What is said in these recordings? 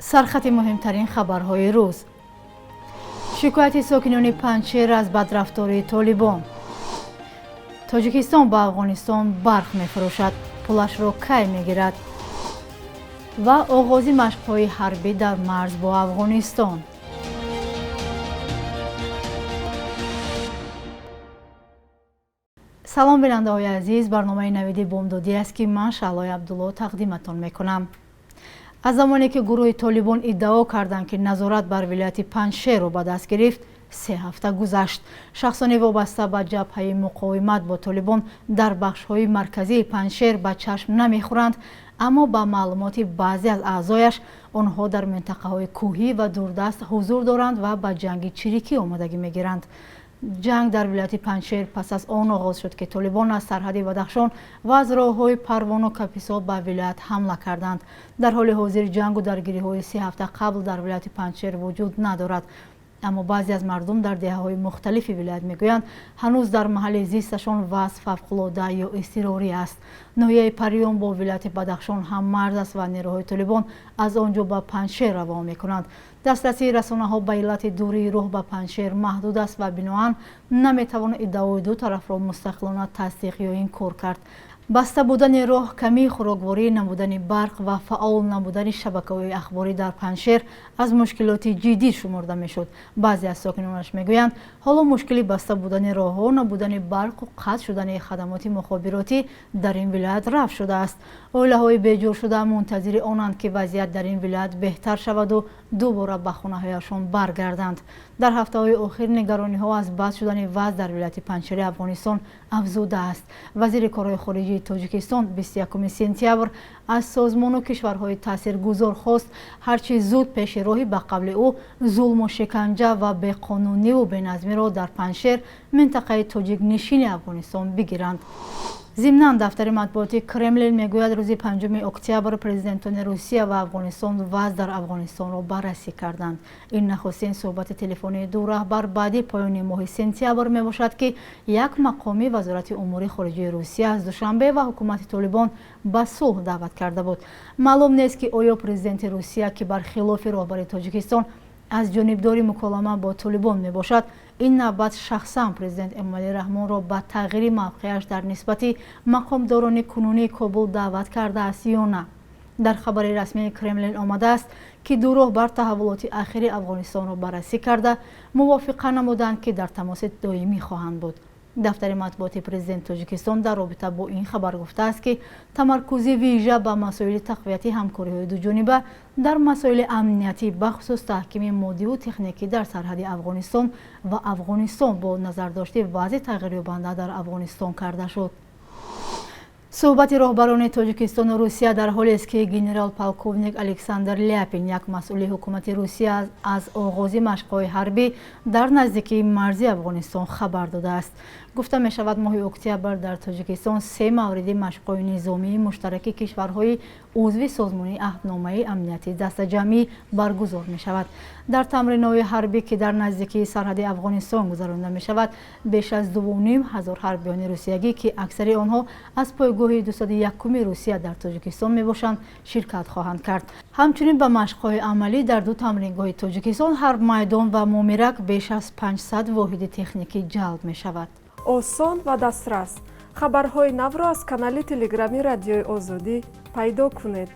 Сархати муҳимтарин хабарҳои рӯз. Шикояти сокинони Панҷшер аз бадрафтории Толибон. Тоҷикистон ба Афғонистон барқ мефурӯшад, пулашро кай мегирад? Ва оғози машқҳои ҳарбӣ дар марз бо Афғонистон. Салом, бинандаҳои азиз, барномаи навиди бомдодӣ аст, ки ман, Шаҳлои Абдулло, тақдиматон мекунам. Аз замоне ки гурӯҳи Толибон иддао карданд, ки назорат бар вилояти Панҷшерро ба даст гирифт, 3 ҳафта гузашт. Шахсони вобаста ба ҷабҳаи муқовимат бо Толибон дар бахшҳои марказии Панҷшер ба чашм намехӯранд, аммо ба маълумоти баъзе аз аъзояш, онҳо дар минтақаҳои кӯҳӣ ва дурдаст ҳузур доранд ва ба ҷанги чирикӣ омодагӣ мегиранд. Ҷанг дар вилояти Панҷшер пас аз он оғоз шуд, ки Толибон аз сарҳади Бадахшон ва аз роҳҳои Парвону Каписо ба вилоят ҳамла карданд. Дар ҳоли ҳозир ҷангу даргириҳои 3 ҳафта қабл дар вилояти Панҷшер вуҷуд надорад, аммо баъзе аз мардум дар деҳаҳои мухталифи вилоят мегӯянд, ҳанӯз дар маҳалли зисташон вазъ фавқулода ё изтирорӣ аст. Ноҳияи Парён бо вилояти Бадахшон ҳаммарз аст ва нерӯҳои Толибон аз он ҷо ба Панҷшер равон мекунанд. Дастрасии расонаҳо ба иллати дурии роҳ ба Панҷшер маҳдуд аст ва биноан наметавон иддаои ду тарафро мустақилона тасдиқ ё инкор кард. Баста будани роҳ, камии хӯрокворӣ, набудани барқ ва фаъол набудани шабакаҳои ахборӣ дар Панҷшер аз мушкилоти ҷиддӣ шуморда мешуд. Баъзе аз сокинонаш мегӯянд, ҳоло мушкили баста будани роҳҳо, набудани барқу қатъ шудани хадамоти мухобиротӣ дар ин вилоят рафъ шудааст. Оилаҳои беҷоршуда мунтазири онанд, ки вазъият дар ин вилоят беҳтар шаваду дубора ба хонаҳояшон баргарданд. Дар ҳафтаҳои охир нигарониҳо аз бад шудани вазъ дар вилояти Панҷшери Афғонистон афзудааст. Вазири корҳои хориҷии Тоҷикистон 21 сентябр аз созмону кишварҳои таъсиргузор хост, ҳарчи зуд пеши роҳи ба қавли ӯ зулму шиканҷа ва беқонуниву беназмиро дар Панҷшер, минтақаи тоҷикнишини Афғонистон, бигиранд. Зимнан, дафтари матбуоти Кремлин мегӯяд, рӯзи 5 октябр президентони Русия ва Афғонистон вазъ дар Афғонистонро баррасӣ карданд. Ин нахустин суҳбати телефонии ду раҳбар баъди поёни моҳи сентябр мебошад, ки як мақоми Вазорати умури хориҷии Русия аз Душанбе ва ҳукумати Толибон ба сулҳ даъват карда буд. Маълум нест, ки оё президенти Русия, ки бар хилофи роҳбари Тоҷикистон аз ҷонибдори муколама бо Толибон мебошад, ин навбат шахсан президент Эмомалӣ Раҳмонро ба тағйири мавқеаш дар нисбати мақомдорони кунунии Кобул даъват кардааст ё на. Дар хабари расмии Кремлин омадааст, ки ду роҳбар таҳаввулоти ахири Афғонистонро баррасӣ карда, мувофиқа намуданд, ки дар тамоси доимӣ хоҳанд буд. Дафтари матбуоти президенти Тоҷикистон дар робита бо ин хабар гуфтааст, ки тамаркузи вижа ба масоили тақвияти ҳамкориҳои дуҷониба дар масоили амниятӣ, бахусус таҳкими моддиву техникӣ дар сарҳади Афғонистон ва Афғонистон бо назардошти вазъи тағйирёбанда дар Афғонистон карда шуд. Суҳбати роҳбарони Тоҷикистону Русия дар ҳолест, ки генерал-полковник Александр Ляпин, як масъули ҳукумати Русия, аз оғози машқҳои ҳарбӣ дар наздикии марзи Афғонистон хабар додааст. Гуфта мешавад, моҳи октябр дар Тоҷикистон се мавриди машқҳои низомии муштараки кишварҳои узви Созмони Аҳдномаи амнияти дастаҷамъӣ баргузор мешавад. Дар тамринҳои ҳарбӣ, ки дар наздикии сарҳади Афғонистон гузаронида мешавад, беш аз 2500 ҳарбиёни русиягӣ, ки аксари онҳо аз пойгоҳи 201-уми Русия дар Тоҷикистон мебошанд, ширкат хоҳанд кард. Ҳамчунин ба машқҳои амалӣ дар ду тамрингоҳи Тоҷикистон, Ҳарбмайдон ва Мумирак, беш аз 500 воҳиди техникӣ ҷалб мешавад. Осон ва дастрас хабарҳои навро аз канали телеграми Радиои Озодӣ пайдо кунед.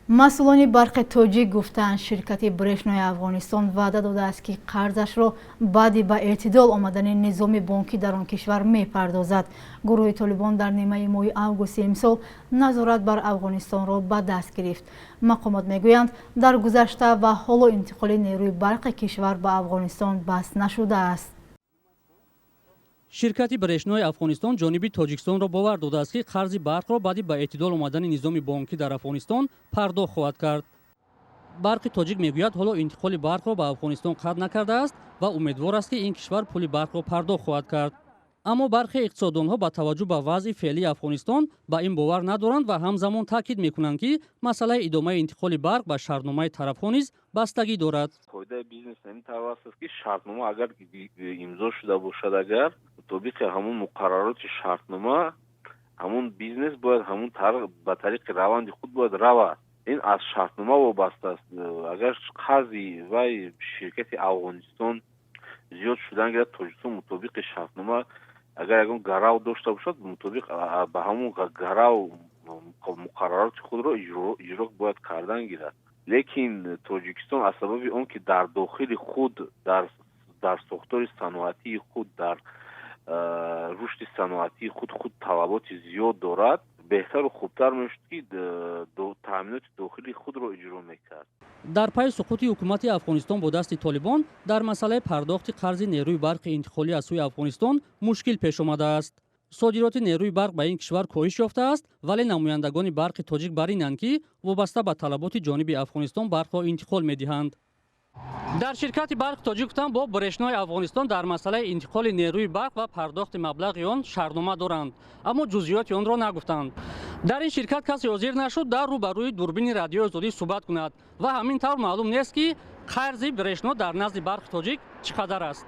Масъулони Барқи Тоҷик гуфтаанд, ширкати Брешнои Афғонистон ваъда додааст, ки қарзашро баъди ба эътидол омадани низоми бонкӣ дар он кишвар мепардозад. Гурӯҳи Толибон дар нимаи моҳи августи имсол назорат бар Афғонистонро ба даст гирифт. Мақомот мегӯянд, дар гузашта ва ҳоло интиқоли нерӯи барқи кишвар ба Афғонистон баст нашудааст. Ширкати Брешнои Афғонистон ҷониби Тоҷикистонро бовар додааст, ки қарзи барқро баъди ба эътидол омадани низоми бонкӣ дар Афғонистон пардохт хоҳад кард. Барқи Тоҷик мегӯяд, ҳоло интиқоли барқро ба Афғонистон қатъ накардааст ва умедвор аст, ки ин кишвар пули барқро пардохт хоҳад кард. Аммо бархе иқтисоддонҳо ба таваҷҷӯҳ ба вазъи феълии Афғонистон ба ин бовар надоранд ва ҳамзамон таъкид мекунанд, ки масъалаи идомаи интиқоли барқ ба шартномаи тарафҳо низ бастагӣ дорад. Қоидаи бизнес ҳамин тавр аст, ки шартнома агар имзо шуда бошад, агар мутобиқи ҳамон муқаррароти шартнома Ҳамун бизнес бояд ҳамун ба тариқи раванди худ бояд равад. Ин аз шартнома вобаста аст. Агар қарзи вай ширкати Афғонистон зиёд шудан гирад, Тоҷикистон мутобиқи шартнома агар ягон гарав дошта бошад, мутобиқ ба ҳамун гарав муқаррароти худро иҷро бояд кардан гирад. Лекин Тоҷикистон аз сабаби он ки дар дохили худ, дар сохтори саноатии худ, дар рушди саноатии худ талаботи зиёд дорад, беҳтару хубтар мешуд, ки таъминоти дохилии худро иҷро мекард. Дар пайи суқути ҳукумати Афғонистон бо дасти Толибон дар масъалаи пардохти қарзи нерӯи барқи интиқолӣ аз сӯи Афғонистон мушкил пеш омадааст. Содироти нерӯи барқ ба ин кишвар коҳиш ёфтааст, вале намояндагони барқи тоҷик бар инанд, ки вобаста ба талаботи ҷониби Афғонистон барқро интиқол медиҳанд. Дар ширкати барқи тоҷик гуфтанд, бо Брешнои Афғонистон дар масъалаи интиқоли нерӯи барқ ва пардохти маблағи он шартнома доранд, аммо ҷузъиёти онро нагуфтанд. Дар ин ширкат касе ҳозир нашуд дар рӯбарӯи дурбини Радиои Озодӣ суҳбат кунад ва ҳамин тавр маълум нест, ки қарзи Брешно дар назди барқи тоҷик чӣ қадар аст.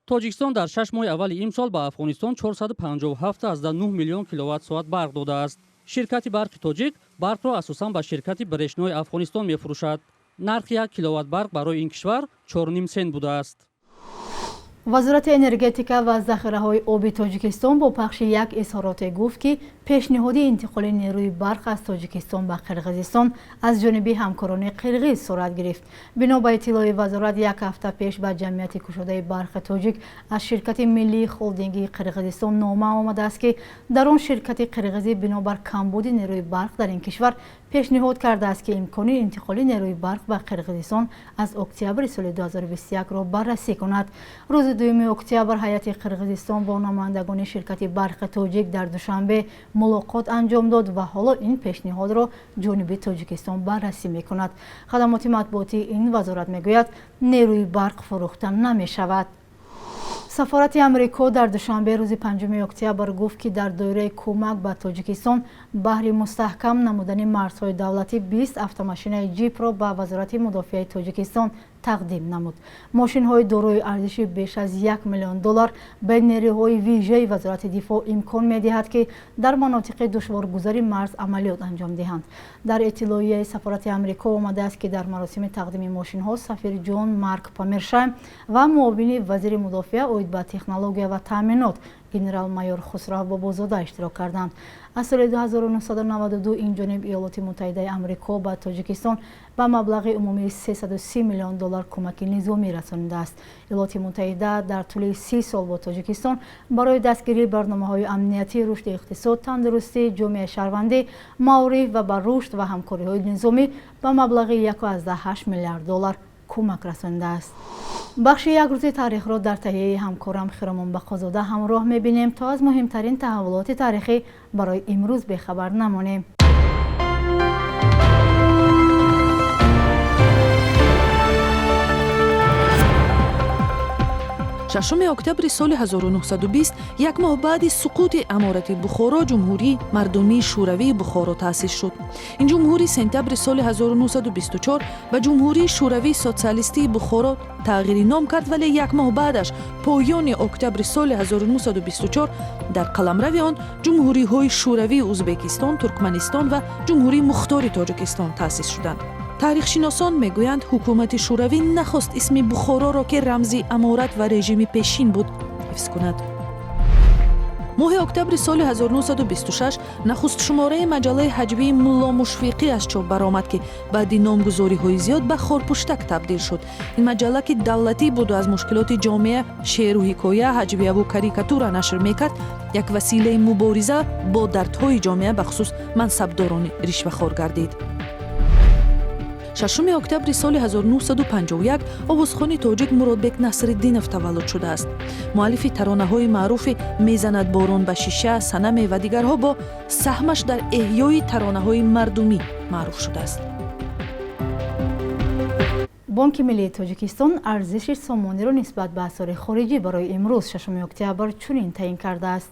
Тоҷикистон дар 6 моҳи аввали имсол ба Афғонистон 457,9 миллион киловатт-соат барқ додааст. Ширкати барқи тоҷик барқро асосан ба ширкати Брешнои Афғонистон мефурӯшад. Нархи 1 киловатт барқ барои ин кишвар 4,5 сент будааст. Вазорати энергетика ва захираҳои оби Тоҷикистон бо пахши як изҳороте гуфт, ки пешниҳоди интиқоли нерӯи барқ аз Тоҷикистон ба Қирғизистон аз ҷониби ҳамкорони қирғиз сурат гирифт. Бино ба иттилои вазорат, як ҳафта пеш ба ҷамъияти кушодаи барқи тоҷик аз ширкати миллии холдингии Қирғизистон нома омадааст, ки дар он ширкати қирғизӣ бинобар камбуди нерӯи барқ дар ин кишвар пешниҳод кардааст, ки имкони интиқоли нерӯи барқ ба Қирғизистон аз октябри соли 2021-ро баррасӣ кунад. Рӯзи 2 октябр ҳайати Қирғизистон бо намояндагони ширкати барқи тоҷик дар Душанбе мулоқот анҷом дод ва ҳоло ин пешниҳодро ҷониби Тоҷикистон баррасӣ мекунад. Хадамоти матбуотии ин вазорат мегӯяд, нерӯи барқ фурӯхта намешавад. Сафорати Амрико дар Душанбе рӯзи 5 октябр гуфт, ки дар доираи кӯмак ба Тоҷикистон баҳри мустаҳкам намудани марзҳои давлатӣ 20 автомошинаи ҷипро ба Вазорати мудофиаи Тоҷикистон тақдим намуд. Мошинҳои дорои арзиши беш аз 1 миллион доллар ба нерӯҳои вижаи Вазорати дифоъ имкон медиҳад, ки дар манотиқи душворгузари марз амалиёт анҷом диҳанд. Дар иттилоияи сафорати Амрико омадааст, ки дар маросими тақдими мошинҳо сафир Ҷон Марк Памершайм ва муовини вазири мудофиа оид ба технология ва таъминот генерал-майор Хусрав Бобозода иштирок карданд. Аз соли 1992 ин ҷониб Иёлоти Муттаҳидаи Амрико ба Тоҷикистон ба маблағи умумии 330 миллион доллар кӯмаки низомӣ расонидааст. Иёлоти Муттаҳида дар тӯли 30 сол бо Тоҷикистон барои дастгирии барномаҳои амниятӣ, рушди иқтисод, тандурустӣ, ҷомеаи шаҳрвандӣ, маориф ва ба рушд ва ҳамкориҳои низомӣ ба маблағи 1,8 миллиард доллар кӯмак расонидааст. Бахши як рӯзи таърихро дар таҳияи ҳамкорам Хиромон Бақозода ҳамроҳ мебинем, то аз муҳимтарин таҳаввулоти таърихӣ барои имрӯз бехабар намонем. 6 октябри соли 1920, як моҳ баъди суқути аморати Бухоро, Ҷумҳурии Мардумии Шӯравии Бухоро таъсис шуд. Ин ҷумҳурӣ сентябри соли 1924 ба Ҷумҳурии Шӯравии Социалистии Бухоро тағйири ном кард, вале як моҳ баъдаш, поёни октябри соли 1924, дар қаламрави он ҷумҳуриҳои Шӯравии Узбекистон, Туркманистон ва Ҷумҳурии Мухтори Тоҷикистон таъсис шуданд. Таърихшиносон мегӯянд, ҳукумати шӯравӣ нахост исми Бухороро, ки рамзи аморат ва режими пешин буд, ҳифз кунад. Моҳи октябри соли 1926 нахуст шумораи маҷаллаи ҳаҷвии Мулло Мушфиқӣ аз чоп баромад, ки баъди номгузориҳои зиёд ба Хорпуштак табдил шуд. Ин маҷалла, ки давлатӣ буду аз мушкилоти ҷомеа шеъру ҳикоя, ҳаҷвияву карикатура нашр мекард, як василаи мубориза бо дардҳои ҷомеа, бахусус мансабдорони ришвахор гардид. 6 октябри соли 1951 овозхони тоҷик Муродбек Насриддинов таваллуд шудааст. Муаллифи таронаҳои маъруфи «Мезанад борон ба шиша», «Санаме» ва дигарҳо бо саҳмаш дар эҳёи таронаҳои мардумӣ маъруф шудааст. Бонки миллии Тоҷикистон арзиши сомониро нисбат ба асъори хориҷӣ барои имрӯз 6 октябр чунин таъин кардааст.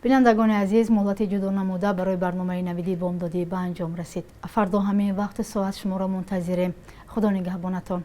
Бинандагони азиз, муҳлати ҷудо намуда барои барномаи Навиди Бомдодӣ ба анҷом расид. Фардо ҳамин вақту соат шуморо мунтазирем. Худо нигаҳбонатон.